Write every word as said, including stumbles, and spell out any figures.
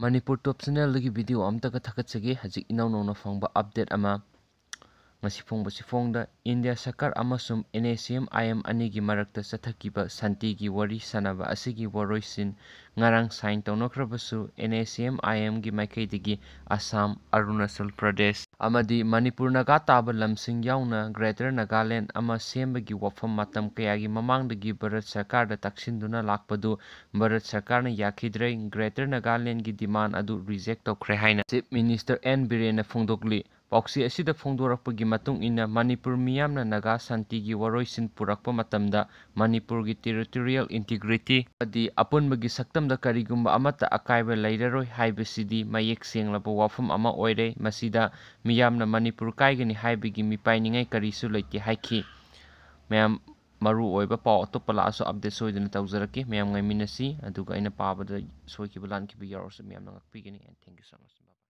ꯃꯅꯤꯄꯨꯔ ꯇꯣꯞ ꯆꯦꯅꯦꯜꯗꯒꯤ video ꯑꯝꯇꯒ ꯊꯥꯒꯠꯆꯒꯦ꯫ ꯍꯧꯖꯤꯛ ꯏꯅꯧ ꯅꯧꯅ ꯐꯪꯕ ꯑꯞꯗꯦꯠ ꯑꯃ ꯉꯁꯤ ꯐꯣꯡꯕꯁꯤ ꯐꯣꯡꯗ ꯏꯟꯗꯤꯌꯥ ꯁꯔꯀꯥꯔ ꯑꯃꯁꯨꯡ NACM-IM ꯑꯅꯤꯒꯤ ꯃꯔꯛꯇ ꯆꯠꯊꯈꯤꯕ ꯁꯥꯟꯇꯤꯒꯤ ꯋꯥꯔꯤ ꯁꯥꯟꯅꯕ ꯑꯁꯤꯒꯤ ꯋꯥꯔꯣꯏꯁꯤꯟ ꯉꯔꯥꯡ ꯁꯥꯏꯟ ꯇꯧꯅꯈ꯭ꯔꯕꯁꯨ NACM-IM-ꯒꯤ ꯃꯥꯏꯀꯩꯗꯒꯤ ꯑꯁꯥꯝ, ꯑꯔꯨꯅꯥꯆꯜ ꯄ꯭ꯔꯗꯦꯁ ꯑꯃꯗꯤ ꯃꯅꯤꯄꯨꯔ ꯅꯥꯒꯥ ꯇꯥꯕ ꯂꯝꯁꯤꯡ ꯌꯥꯎꯅ ꯒ꯭ꯔꯦꯇꯔ ꯅꯥꯒꯥꯂꯦꯟ ꯑꯃ ꯁꯦꯝꯕꯒꯤ ꯋꯥꯐꯝ ꯃꯇꯝ ꯀꯌꯥꯒꯤ ꯃꯃꯥꯡꯗꯒꯤ ꯚꯥꯔꯠ ꯁꯔꯀꯥꯔꯗ ꯇꯛꯁꯤꯟꯗꯨꯅ ꯂꯥꯛꯄꯗꯨ ꯚꯥꯔꯠ ꯁꯔꯀꯥꯔꯅ ꯌꯥꯈꯤꯗ꯭ꯔꯦ꯫ ꯒ꯭ꯔꯦꯇꯔ ꯅꯥꯒꯥꯂꯦꯟꯒꯤ ꯗꯤꯃꯥꯟ ꯑꯗꯨ ꯔꯤꯖꯦꯛ ꯇꯧꯈ꯭ꯔꯦ ꯍꯥꯏꯅ ꯆꯤꯐ ꯃꯤꯅꯤꯁꯇꯔ ꯑꯦꯟ ꯕꯤꯔꯦꯟꯅ ꯐꯣꯡꯗꯣꯛꯂꯤ꯫ ꯄꯥꯎꯆꯦ ꯑꯁꯤꯗ ꯐꯣꯡꯗꯣꯔꯛꯄꯒꯤ ꯃꯇꯨꯡ ꯏꯟꯅ ꯃꯅꯤꯄꯨꯔ ꯃꯤꯌꯥꯝꯅ ꯅꯥꯒꯥ ꯁꯥꯟꯇꯤꯒꯤ ꯋꯥꯔꯣꯏꯁꯤꯟ ꯄꯨꯔꯛꯄ ꯃꯇꯝꯗ ꯃꯅꯤꯄꯨꯔꯒꯤ ꯇꯦꯔꯤꯇꯣꯔꯤꯌꯦꯜ ꯏꯟꯇꯤꯒ꯭ꯔꯤꯇꯤ ꯑꯃꯗꯤ ꯑꯄꯨꯟꯕꯒꯤ ꯁꯛꯇꯝꯗ ꯀꯔꯤꯒꯨꯝꯕ ꯑꯃꯠꯇ ꯑꯀꯥꯏꯕ ꯂꯩꯔꯔꯣꯏ ꯍꯥꯏꯕꯁꯤꯗꯤ ꯃꯌꯦꯛ ꯁꯦꯡꯂꯕ ꯋꯥꯐꯝ ꯑꯃ ꯑꯣꯏꯔꯦ꯫ ꯃꯁꯤꯗ ꯃꯤꯌꯥꯝꯅ ꯃꯅꯤꯄꯨꯔ ꯀꯥꯏꯒꯅꯤ ꯍꯥꯏꯕꯒꯤ ꯃꯤꯄꯥꯏꯅꯤꯡꯉꯥꯏ ꯀꯔꯤꯁꯨ ꯂꯩꯇꯦ ꯍꯥꯏꯈꯤ꯫ ꯃꯌꯥꯝ ꯃꯔꯨ ꯑꯣꯏꯕ ꯄꯥꯎ ꯑꯇꯣꯞꯄ ꯂꯥꯛꯑꯁꯨ ꯑꯞꯗꯦꯠ ꯁꯣꯏꯗꯅ ꯇꯧꯖꯔꯛꯀꯦ꯫ ꯃꯌꯥꯝ ꯉꯥꯏꯃꯤꯟꯅꯁꯤ꯫ ꯑꯗꯨꯒ ꯑꯩꯅ ꯄꯥꯕꯗ ꯁꯣꯏꯈꯤꯕ ꯂꯥꯟꯈꯤꯕ ꯌꯥꯎꯔꯁꯨ ꯃꯌꯥꯝꯅ ꯉꯥꯛꯄꯤꯒꯅꯤ꯫ And thank you so much. Bye bye.